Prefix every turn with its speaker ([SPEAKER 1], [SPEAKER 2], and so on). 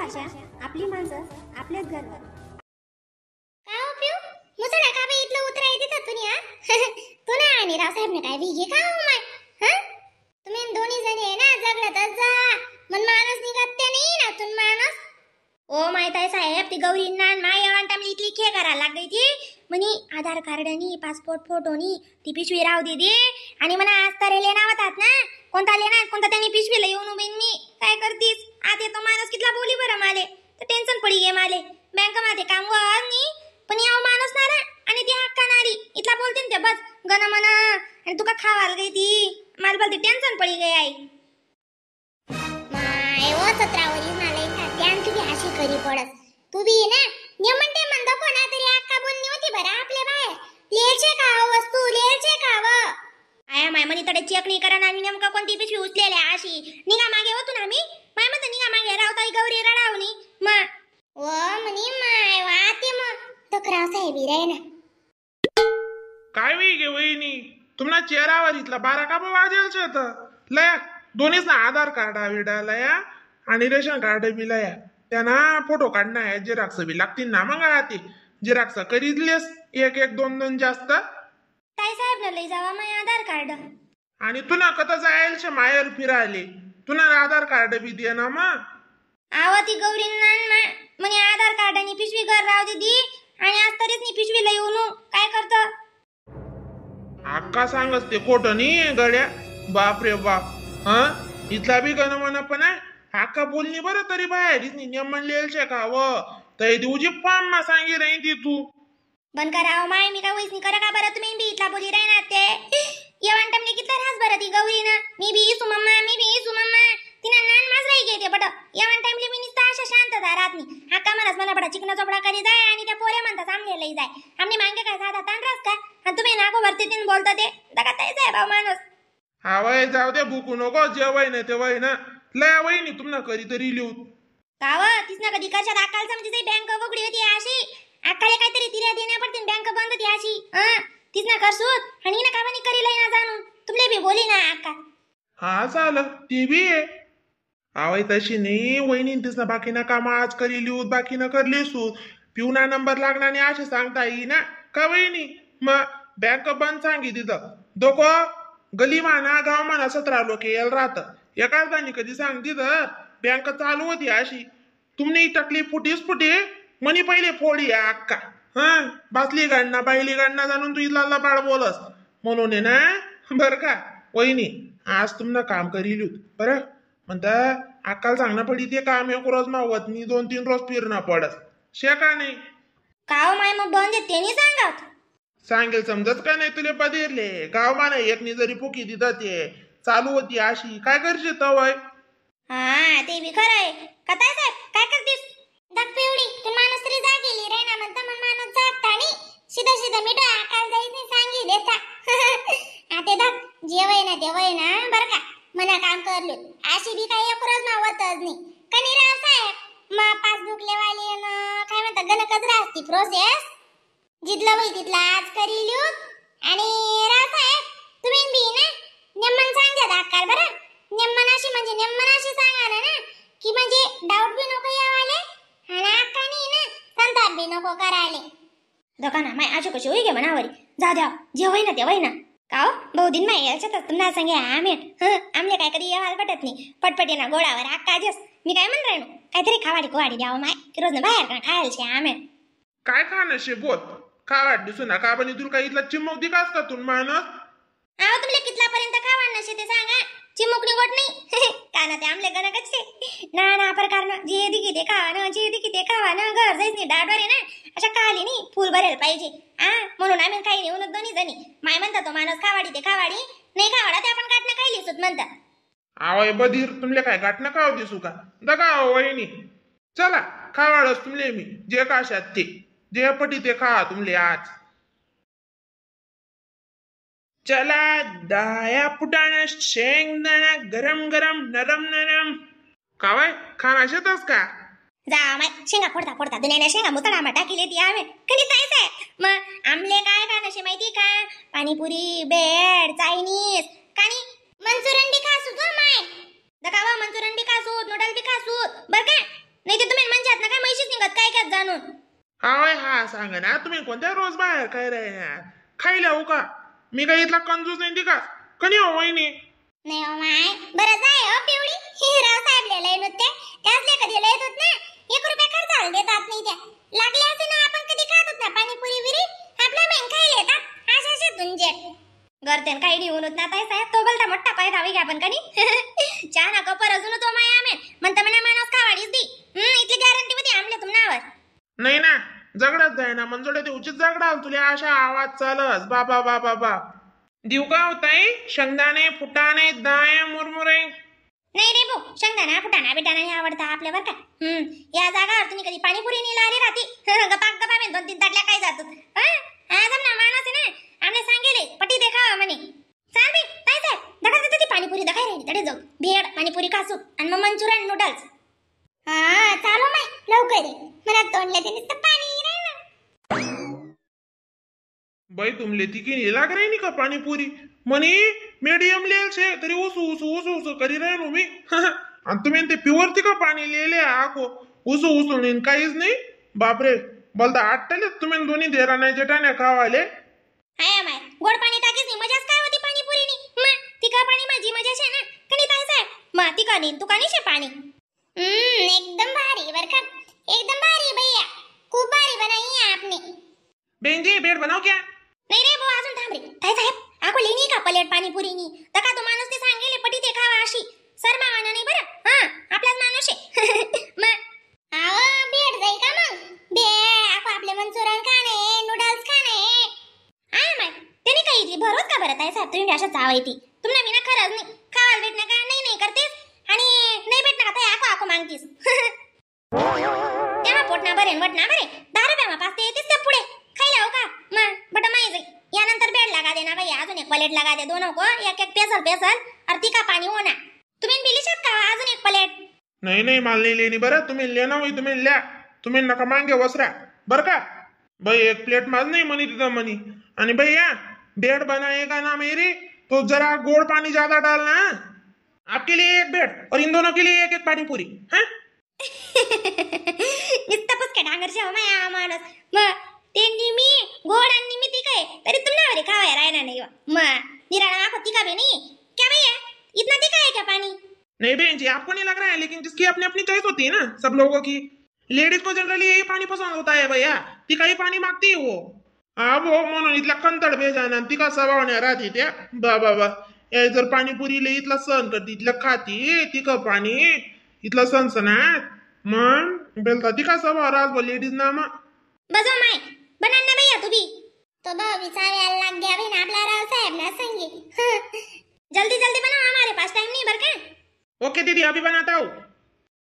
[SPEAKER 1] भाषा, आपली माणसं, आपल्याच घरवर.
[SPEAKER 2] का हो पिऊ मुसळा का बे इथलं उतरा येते तर तुम्ही हा? तू ना आणि रावसाहेब ने काय विगे का हो my? हा तुम्ही दोन्ही जणी आहे ना जगलं जा मन माणूस निघत ते नाही ना तुन माणूस.
[SPEAKER 1] ओ माहित आहे साहेब, ती गौरी ना माय वांटामली इथली खे करा लागली ती म्हणी आधार कार्ड नी पासपोर्ट फोटो नी ती पिशवी राव दे आणि म्हणा आज तर लेना होतात ना, कोणता लेना कोणता त्यांनी पिशवीला येऊन उभीन मी काय करतीस. आता तो माणूस कितला बोली बरं माले तर टेन्शन पडी गे माले. बँक मध्ये काम नी पण याव माणूस ना ना आणि ती हक्का नारी इथला बोलते ते बस गण म्हणा आणि तुका खावाल गई ती मला बोलते टेन्शन पडी गई आई.
[SPEAKER 2] My ओ सतरावरी मला का ध्यान तू बी अशी करी पडस तू बी ना नियमन ते म्हणतो कोणा तरी अक्का बोलणी होती बरं आपल्या बाहेर लिहायचे का वस्तू लिहायचे का व
[SPEAKER 1] आया my म्हणी तडे चेक नाही करा ना आणि नेमका कोणती पिशवी उचलेल्या अशी निघा मागे होतो ना मी माय म्हणतो निघा मागे रावताई गौरी रडावणी मा
[SPEAKER 2] ओ म्हणी माय वा ते मग तक्रार साहेबी रे ना.
[SPEAKER 3] काय वे गे वहिनी तुम्हाला चेहरावर इथला 12 का वाजेल शेत लया दोन्हीच ना आधार कार्ड विडा लया आणि रेशन कार्ड बी लया त्यांना फोटो काढणं आहे झेरॉक्स बी लागतील ना मग आते झेरॉक्स करीतलेस एक एक दोन दोन जास्त.
[SPEAKER 1] ताई साहेब ना लई जावा my Aadhaar card
[SPEAKER 3] आणि तुला कथा जायल शे माहेर फिरायले तुला आधार कार्ड बी दे ना मग.
[SPEAKER 1] आवा ती गौरी ना म्हणे आधार कार्ड आणि पिशवी घर राव दीदी आणि आज तरीच नी पिशवीला येऊन काय करतं.
[SPEAKER 3] अक्का सांगस ते खोटं नाही गड्या बाप रे बाप. हा इथला बी गण म्हणा पण अक्का बोलणी बरं तरी बाहेर नियम म्हणले का व तरी दिवजी फॉर्म मा सांगी राही ती तू
[SPEAKER 1] बन कराव my मी काय वैसनी करा का बरं तुम्ही बी इथला बोली राही ना ते येवान टमने कितला रास बरं ती गौरी ना मी बी इसू मम्मा मी बी इसू मम्मा तिना नान माज राही घेते बट येवान टाइमले मी निस्ता अशा शांत राहत नी अक्का म्हणस मला बडा चिकना चोपडा करी जाय आणि त्या पोऱ्या म्हणतात आमने लई जाय आमने मांगे काय साधा ताण रास का आणि तुम्ही नाको भरते तीन बोलता ते दगा ताई साहेब भाऊ माणूस.
[SPEAKER 3] हा वय जाऊ दे भुकू नको जे वय ना ते वय ना लया वहिनी तुम्हाला करी तरी लिहू
[SPEAKER 1] काव तीच ना कधी करशात अक्काला म्हणजे बँक उघडी होती अशी अक्काला काहीतरी तिऱ्या देण्या पडतील बँक बंद होती अशी तीच ना करसूत आणि ना कामानी करी लई ना जाणून तुमले बी बोली ना अक्का.
[SPEAKER 3] हा चाल ती बी आहे आवय तशी नाही वहिनी तीच ना बाकी ना काम आज करी लिहू बाकी ना करली सू पिऊना नंबर लागणार नाही असे सांगता येई ना का वहिनी मग बँक बंद सांगी तिथं दोको गली माना गाव माना 17 लोक यायला राहतं एकाच दानी कधी सांग तिथं बँक चालू होती अशी तुमने तकलीफ फुटीच फुटी मनी पहिले फोडी अक्का. हा बासली गाडना बायली गाडना जाणून तू इथला बाळ बोलस म्हणून आहे ना बरं का वहिनी आज तुमनं काम करी लिहूत बरं म्हणता अक्काला सांगणं पडी ते काम एक रोज मावत नाही 2-3 रोज फिरणं पडत शे का नाही
[SPEAKER 1] काव my मग बंद त्यांनी सांगात
[SPEAKER 3] सांगेल समजत का नाही तुले पदिरले गाव माना एकनी जरी फुकी तिथं ते चालू होती अशी काय करशील तवय.
[SPEAKER 1] हा ते बी खरं आहे का ताई साहेब काय करतीस.
[SPEAKER 2] दग पिवडी तू माणूस तरी जागेली रे ना म्हणता मन माणूस जागता आणि सीधा सीधा मिठो आकाल जाईत नाही सांगी देता. आता दग जेवय ना तेवय ना बरं का मना काम करलो अशी बी काही एक रोज मावतच नाही कनी राव साहेब मा पासबुक लेवाले ना काय म्हणतात गणकच राहती प्रोसेस जिथलं वय तिथलं आज करी लिहू. आणि राव साहेब तुम्ही बी ना नेमन सांगतात आकार बरं नेमन अशी म्हणजे नेमन अशी सांगा ना ना की म्हणजे डाऊट बी नको यावाले आणि अक्का नाही ना संताप बी नको करायले.
[SPEAKER 1] दका ना my अशी कशी होई गे मनावरी जा द्या जे होई ना ते होई ना का हो बहुदिन my याच्यातच तुम्हाला सांगे आम्ही हं आमले काय कधी यावायला पटत नाही पटपट ना गोळावर अक्का जस मी काय म्हण राहिलो काहीतरी खावाडी कुवाडी द्यावं my की रोज ना बाहेर का खायला आम्ही
[SPEAKER 3] काय खाणं शे बोल खावाड दिसू ना का पण तुला काय इथला चिमक दिकास का तू माणूस.
[SPEAKER 1] आहो तुमले कितलापर्यंत खावा नशे ते सांगा चिमुकणी गोट नाही का ना ते आमले गणकच छे ना ना प्रकार ना जे दिकी ते खावा ना जे दिकी ते खावा ना घर जाईच नाही डाडवर आहे ना अशा काली नाही फुल भरेल पाहिजे आ म्हणून आम्ही काही नेऊन दोन्ही जणी माय म्हणता तो माणूस खावाडी ते खावाडी नाही खावाडा ते आपण गाठणं खायली सुत म्हणता.
[SPEAKER 3] आवय बधीर तुमले काय गाठणं खाव दिसू का दगा वहिनी चला खावाडच तुमले मी जे काशात ते जे पटी ते खा तुमले आज. चला दाया फुटाणा शेंगदाणा गरम गरम नरम नरम कावाय खाना शेतस का
[SPEAKER 1] जा my शेंगा फोडता फोडता दुनियाने शेंगा मुतळा मा टाकीले ती आम्ही कधी जायचंय आहे मग आमले काय खाणं माहिती का पाणीपुरी बेड चायनीज कानी मंचुरियन बी खासू तो my दकावा मंचुरियन बी खासू नूडल बी खासू बर का नाही ते तुम्ही
[SPEAKER 3] सांगा ना तुम्ही कोणत्या रोज बाहेर काय राहणार खायला हो का? मी काही इथला कंजूस नाही का कणी हो वहिनी?
[SPEAKER 2] नाही हो माय, बरं जाय हो पिवळी. हे राव साहेब लय नुसते त्यासले कधी लयत होत ना, 1 रुपया खर्चाला देतात नाही त्या. लागले असे ना आपण कधी खात होत ना पाणीपुरी बिरी, आपल्या मेन खायला येतात अशा अशा तुंजे
[SPEAKER 1] घरतेन काही नाही होत ना ताई साहेब, तो बोलता मोठा पाय धावी घ्या आपण कनी. चहा ना कपर अजून तो माया आमेन म्हणता म्हणा माणूस खावाडीच दी. इथली गॅरंटी मध्ये आमले तुमनावर.
[SPEAKER 3] नाही ना झगडाच जाय ना मंजुळे ते उचित झगडा तुला अशा आवाज चालस बाबा बाबा बा. देऊ का होताई शेंगदाणे फुटाणे दाय मुरमुरे?
[SPEAKER 1] नाही रे भाऊ, शेंगदाणा फुटाणा बिटाणा हे आवडता आपल्या बरं का. या जागावर तुम्ही कधी पाणीपुरी नेला रे राती गपा गपा मी 2-3 ताटल्या काय जातो. हा जम ना माणूस आहे ना आमने सांगेले पटी देखावा म्हणे. चाल बे ताई साहेब दखा देतो ती पाणीपुरी दखाय राहिली तडे जाऊ भेड पाणीपुरी खासू आणि मग मंचुरियन नूडल्स.
[SPEAKER 2] हा चालू माई लवकर ये, मला तोंडला ते नुसतं पाणी राहिलं.
[SPEAKER 3] बाई तुमले तिकी लाग राही का पाणीपुरी? म्हणे मीडियम लेल छे तरी उसू उसू उसू उसू करी राहिलो मी. आणि तुम्ही ते प्युअर तिका पाणी लिहिले आको उसू उसू नाही काहीच नाही. बापरे बोलता आटले तुम्ही दोन्ही देरा नाही जेठाने खावाले.
[SPEAKER 1] हाय my गोड पाणी टाकीच नाही मजाच काय होती पाणीपुरीनी. मा तिका पाणी माझी मजा शे ना कणी ताई साहेब? मा तिका नाही तुका नाही शे पाणी.
[SPEAKER 2] एकदम भारी बर का, एकदम भारी भैया, खूप भारी बनाई है आपने.
[SPEAKER 3] बेंजी बेड बनाव क्या?
[SPEAKER 1] नाही रे भाऊ अजून थांब रे ताई साहेब, आको लेनी का प्लेट पाणीपुरीनी तका तो माणूस ते सांगेले पटी ते खावा अशी सर मावाना नाही बरं. हा आपलाच माणूस आहे. मा
[SPEAKER 2] आव भेट जाई का मग बे आको आपले मंचुरियन खाणे नूडल्स खाणे.
[SPEAKER 1] I my त्याने काही इथली भरोस का बरं ताई साहेब? तुम्ही अशा चावाय ती तुमना मी ना खरंच नाही खावायला भेटणार का? नाही नाही करतेस आणि नाही भेटणार का आको आको मागतीस. तेव्हा पोट ना भरेन वट ना भरे 10 रुपया मा 5 ते येतीस त्या पुढे खायला हो का? मा बट my जाई यानंतर बेड लगा दे ना बाई, अजून एक प्लेट लगा दे दोनों को एक एक पेसल पेसल और तीखा पाणी हो ना. तुम्ही बिली का अजून एक प्लेट?
[SPEAKER 3] नाही नाही मला नाही लेणी बरं, तुम्ही लेना होई तुम्ही ल्या, तुम्ही नका मांगे वसरा बरं का बाई. एक प्लेट माझ नाही म्हणी तिथं म्हणी. आणि भैया बेड बनाएगा ना मेरी तो जरा गोड़ पानी ज्यादा डालना. आपके लिए एक बेड और इन दोनों के लिए एक एक पानीपुरी. हाँ
[SPEAKER 1] नुसतं पुसके डांगरचे हो माया माणूस. मग ते निमी गोड आणि निमी तिखा आहे तरी तुम्हाला खावाय राहिना नाही. मग निराळा आखो तिखा भी नहीं क्या भैया? इतना तिखा है क्या पानी?
[SPEAKER 3] नहीं बहन जी आपको नहीं लग रहा है, लेकिन जिसकी अपनी अपनी चॉइस होती है ना सब लोगों की. लेडीज को जनरली यही पानी पसंद होता है भैया, तिखा ही पानी मागती है वो. हा भाऊ म्हणून इथला कंतड बेजाना तिका स्वभाव नाही राहते त्या. बा बा बा ए जर पाणीपुरी ले इथला सहन करते इथलं खाती तिखं पाणी इथलं सनसनात मग बेलता तिका स्वभाव राज बा लेडीज ना मग.
[SPEAKER 1] बजो my बना ना भैया तू भी.
[SPEAKER 2] तो भाऊ भी चाव्याला लाग गया बहिण आपला राव साहेब ना संगे.
[SPEAKER 1] जल्दी जल्दी बनाओ हमारे पास टाइम नहीं बरका.
[SPEAKER 3] ओके दीदी अभी बनाता हूँ.